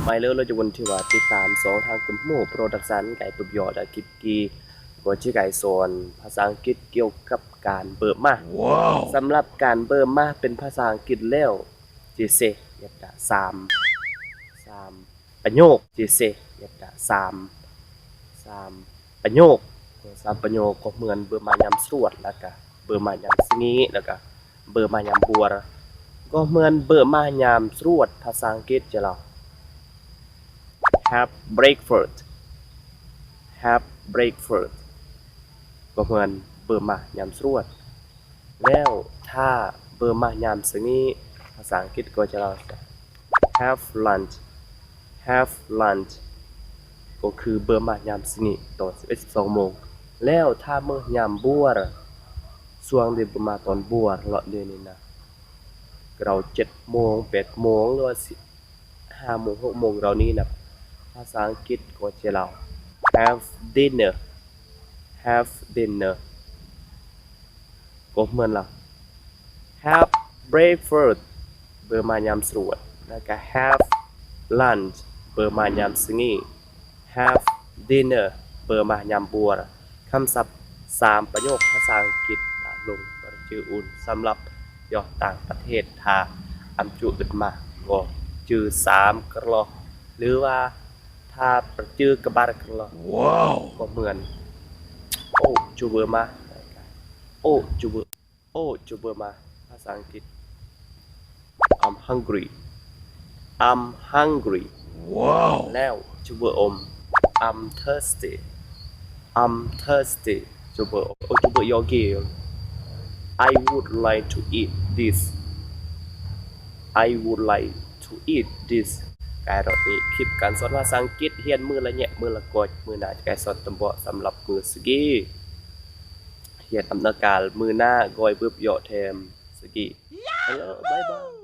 ໄປເລີຍ ເຮົາຈະວົນທີ່ວ່າຕິດຕາມຊ່ອງທາງກຶມໂມໂປຣດັກຊັນ ໄກປຶບຢໍ ແລະ ກິບກີ ກໍຈະໄກສອນພາສາອັງກິດກ່ຽວກັບການເບີມາ. ສຳລັບການເບີມາເປັນພາສາອັງກິດແລ້ວ ຈະເຊ ຍາດາ ສາມ ສາມປະໂຫຍກ ຈະເຊ ຍາດາ ສາມ ສາມປະໂຫຍກ ສາມປະໂຫຍກ ກໍເໝືອນເບີມາຍາມສວດ ແລ້ວກະເບີມາຍາມສະຫງິດ ແລ້ວກະ ເບີມາຍາມບວນ ກໍເໝືອນເບີມາຍາມສວດ ພາສາອັງກິດຈະເວົ້າ have breakfast have breakfast ກໍເໝືອນເບີມາຍາມສວດ. ແລ້ວຖ້າເບີມາຍາມສະຫງິດ ພາສາອັງກິດກໍຈະເວົ້າ have lunch have lunch ກໍຄືເບີມາຍາມສະຫງິດຕອນສິບເອັດ ສິບສອງໂມງ. ແລ້ວຖ້າເມື່ອຍາມບວນ ຊ່ວງທີ່ເບີມາຕອນບວນເນາະ ດຽວນີ້ນະ ລາວເຈັດໂມງ ແປດໂມງ ຫຼືວ່າສິ ຫ້າໂມງ ຫົກໂມງ ລາວນີ້ນະ ພາສາອັງກິດກໍຈະເວົ້າ have dinner have dinner ກໍເໝືອນລະ have breakfast ເບີມາຍາມສວດ ແລ້ວກະ have lunch ເບີມາຍາມສະຫງິດ have dinner ເບີມາຍາມບວນ. ຄຳສັບສາມປະໂຫຍກພາສາອັງກິດ ປະໂຫຍກປະຈື່ອຸ່ນ ສຳລັບຢູ່ຕ່າງປະເທດ ຖ້າອຳຈຸອຶດມາ ກໍຈື່ສາມກະລອກ ຫຼືວ່າຖ້າປະຈື່ກະບາດກະລອກ ກໍເໝືອນ ໂອ້ ຈູເບີມາ ໂອ້ ຈູເບີ ໂອ້ ຈູເບີມາ ພາສາອັງກິດ I'm hungry I'm hungry ແລ້ວຈູເບີອົມ I'm thirsty I'm thirsty ຈູເບີ ໂອ້ ຈູເບີຢໍເກ I would like to eat this I would like to eat this ກາຍເນາະ ນີ້ຄລິບການສອນພາສາອັງກິດ ຮຽນມື້ລະແຍະ ມື້ລະກອຍ ມື້ໜ້າຈະກາຍສອນຕຳເບາະ ສຳລັບມື້ສະກີ ຮຽນອຳນາການ ມື້ໜ້າກອຍບຶບຢໍແຖມສະກີ Hello bye bye